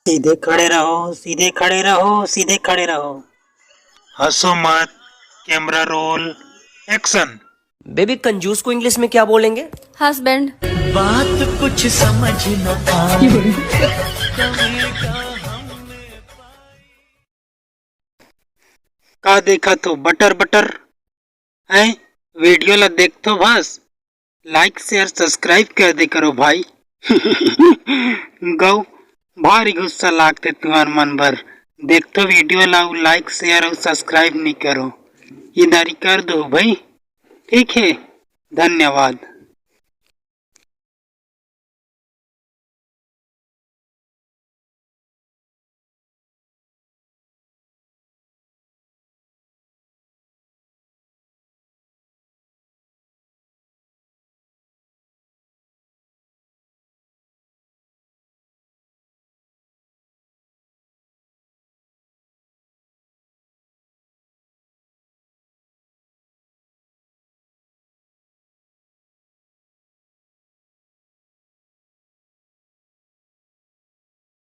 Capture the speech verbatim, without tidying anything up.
सीधे खड़े रहो, सीधे खड़े रहो, सीधे खड़े रहो। हंसो मत। Camera roll, action. बेबी, कंजूस को इंग्लिश में क्या बोलेंगे? हस्बैंड। बात कुछ समझ न आए। का देखत हो बटर बटर? हैं, वीडियो ला देखथो बस, लाइक शेयर सब्सक्राइब कर दे करो भाई। गौ भारी गुस्सा लागथे तुहर मन बर। देखथो वीडियो ला, लाइक शेयर और सब्सक्राइब नहीं करो, इधर ही कर दो भाई। ठीक है, धन्यवाद।